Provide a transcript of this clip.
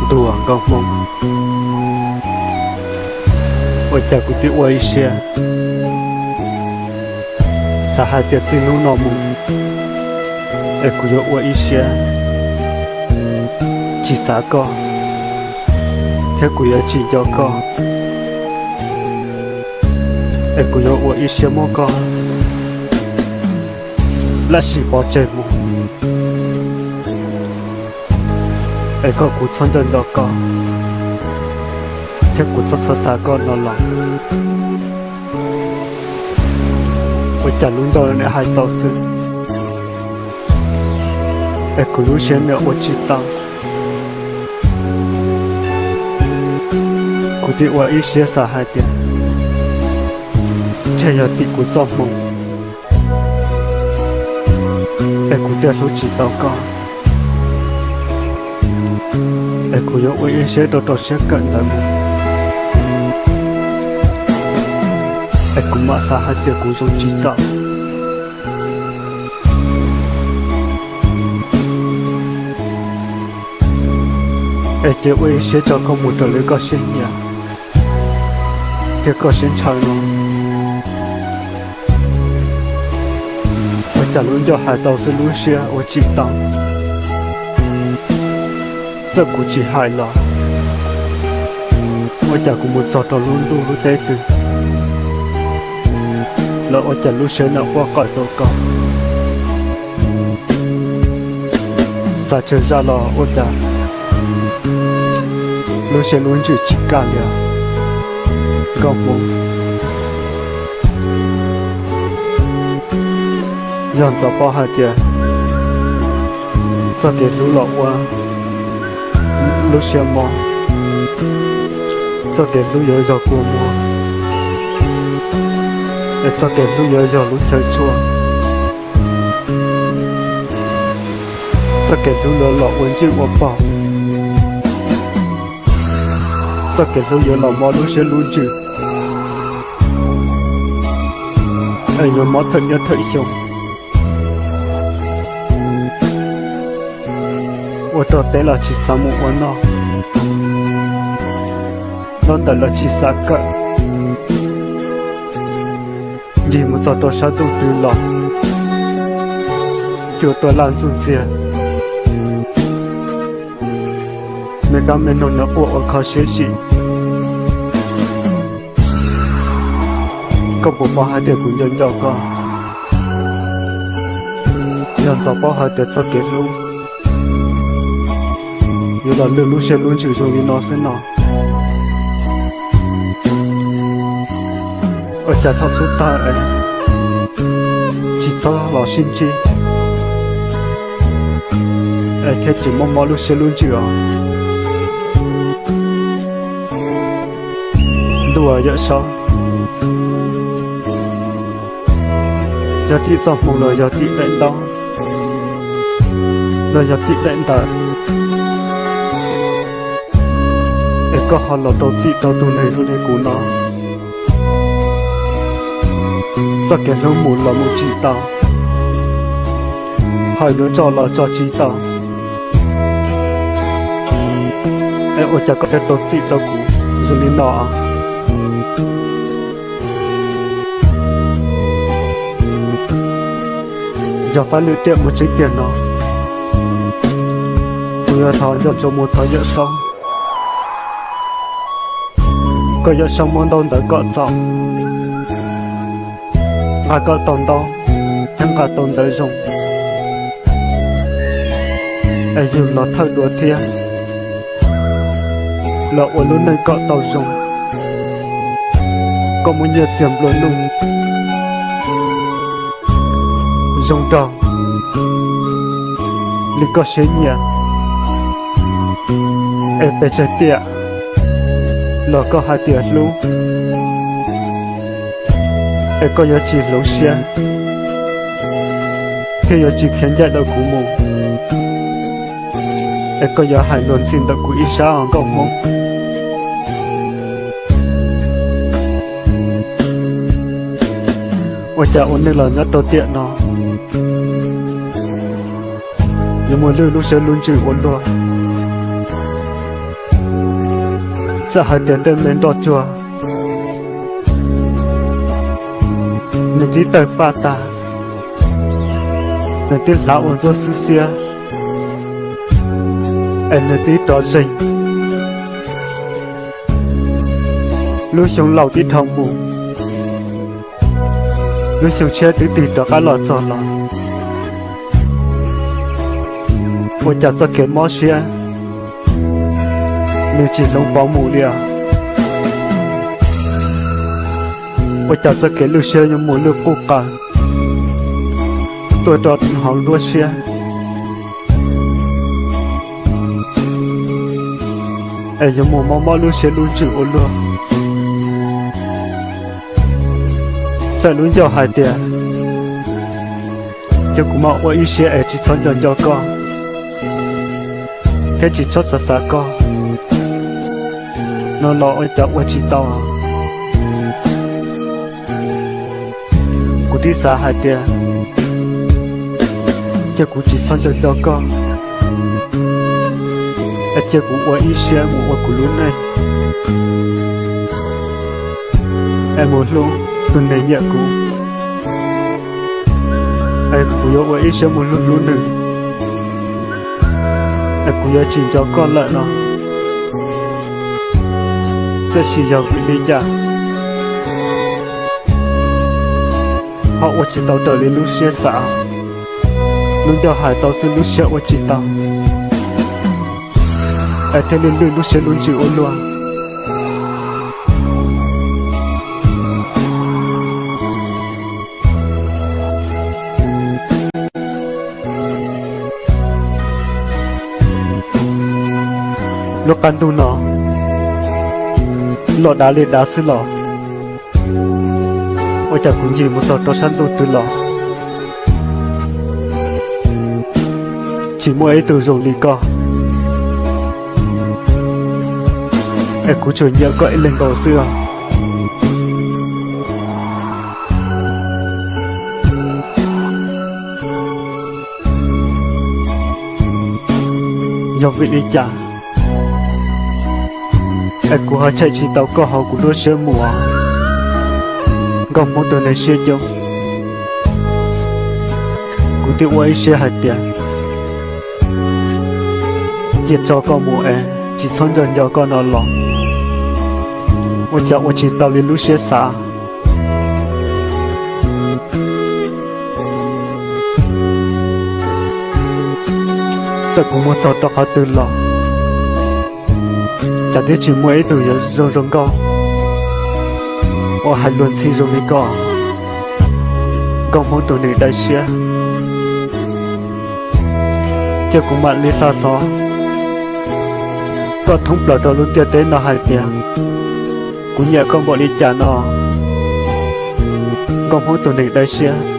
Ntuj aw nkauj hmoob, ua cas kuv twb ua ib siab xav hais tias txij hnub no mus es kuv yuav ua ib siab tsis xav koj, thiab kuv yuav tsis nco koj, es kuv yuav ua ib siab muab koj lam sim pov tseg mus, es kom kuv txhob nco nco koj, thiab kuv txhob xav xav koj no los. Ua cas lub ncauj nim hais tau xwb, es kuv lub siab nim ua tsis tau. Kuv twb ua ib siab xav hais tias ntshe yog tim kuv txoj hmoo es kuv thiaj hlub tsis tau koj, es kuv yuav ua ib siab rau rau siab kawm ntawv mus, es kuv mam xav hais tias kuv zoo tsis txog. Es cia ua ib siab tso koj mus raws li koj siab nyiam thiab koj siab ntshaw no. Ua cas lub ncauj hais tau xwb lub siab ua tsis tau. Txawm kuv tsis hais los ua cas kuv mus txog rau lub ntuj lub teb twg los ua cas lub siab nim quaj qawm rau koj. Xav tsawg zaj los ua cas lub siab lub ntsws tsis kaj li nkauj hmoob. Yog ntxov paub hais tias txoj kev hlub los ua lub siab mob, txoj kev hlub yuav yog kua muag, es txoj kev hlub yuav yog lub chaw tshuaj, txoj kev hlub yuav los ua ntsej ua pog, txoj kev hlub yuav los mob lub siab lub ntsws, es yuav mob thawm niaj thawm xyoo. Ua rau teb los tsis xav mus ua noj, ntaub ntawv los tsis xav kawm, ncig mus txog rau sab ntuj twg los cua tuaj laj ntxuj ntxiag. Me kab me noog nim quaj ua kho siab sim. Koj puas paub hais tias kuv nco nco koj? Yog ntxov paub hais tias txoj kev hlub yuav los lwj lub siab lub ntsws zoo li no xwb no, ua cas thaum xub thawj es tsis txhob los sib ntsib es thiaj tsis muaj mob lub siab lub ntsws os. Ntuj aw Yawm Saub, yog tim txoj hmoo los yog tim daim ntaub los yog tim daim ntawv, es koj ho los rau txim rau tus neeg zoo li kuv no. Txoj kev hlub mus los mus tsis tau, hais yuav tso los tso tsis tau, es ua cas koj thiaj rau txim rau kuv zoo li no? Yog fab lwm tiam muaj tseeb tiag no, kuv yuav thov nco ntsoov mus thov Yawm Saub, kom Yawm Saub muab ntaub ntawv kom txaus, nqa kom tau ntaub thiab nqa tau ntawv zoo, es yug los thawj dua thiab los ua lub neej kom tau zoo, kom muaj nyiaj txiag nplua nuj zoo nraug li koj siab nyiam. Es pes tsawg tiam los koj hais tias hlub, es koj yuav tsis hloov siab thiab yuav tsis khiav ncaim ntawm kuv mus, es koj yuav hais luag ntxhi ntawm kuv ib sab os nkauj Hmoob. Ua cas ua neej los nyob rau tiam no yuav mus lwj lub siab lub ntsws ua luaj. Txawm hais tias tej me nroj tsuag nws twb tawg paj tag, nws twb hlav ua ntsuab xwb xiab, es nws twb rov zeeg. Lub xyoo laus twb dhau mus, lub xyoo tshiab twb tig rov qab los txog los, ua cas txoj kev mob siab nws tsis hloov pauv mus li os. Ua cas txoj kev lwj siab yuav mus lwj quj qaws tuaj rau hauv nruab siab, es yuav mus mob mob lub siab lub ntsws ua luaj. Txawm lub ncauj hais tias cia kuv mam ua ib siab es tsis txhob nco nco koj thiab tsis txhob xav xav koj no los ua cas ua tsis tau. Kuv twb xav hais tias cia kuv tsis txhob nco nco koj, es cia kuv ua ib siab mus ua kuv lub neej, es mus hlub tus neeg nyiam kuv, es kuv yuav ua ib siab mus hlub hlub nws, es kuv yuav tsis nco koj lawm no. Tab sis yog vim li cas ho ua tsis tau raws li lub siab xav? Lub ncauj hais tau xwb lub siab ua tsis tau, es thiaj li lwj lub siab lub ntsws ua luaj. Lub qab ntuj no los dav li dav xwb los, ua cas kuv ncig mus txog rau sab ntuj twg los tsis muaj ib tug zoo li koj, es kuv tsuas nyiam koj ib leeg nkaus xwb os. Yog vim li cas es kuv ho cheem tsis tau koj hauv kuv lub siab mus os, nkauj hmoob tus neeg siab coob? Kuv twb ua ib siab hais tias cia tso koj mus es tsis txhob nco nco koj no los, ua cas ua tsis tau li lub siab xav. Txawm kuv mus txog rau qhov twg los, cas twb tsis muaj ib tug yuav zoo zoo nkauj uas hais luag ntxhi zoo li koj, nkauj hmoob tus neeg dawb siab. Cia kuv mam li xa xov koj thoob plaws rau lub ntiaj teb no hais tias kuv nyiam koj npaum li cas no, nkauj hmoob tus neeg dawb siab.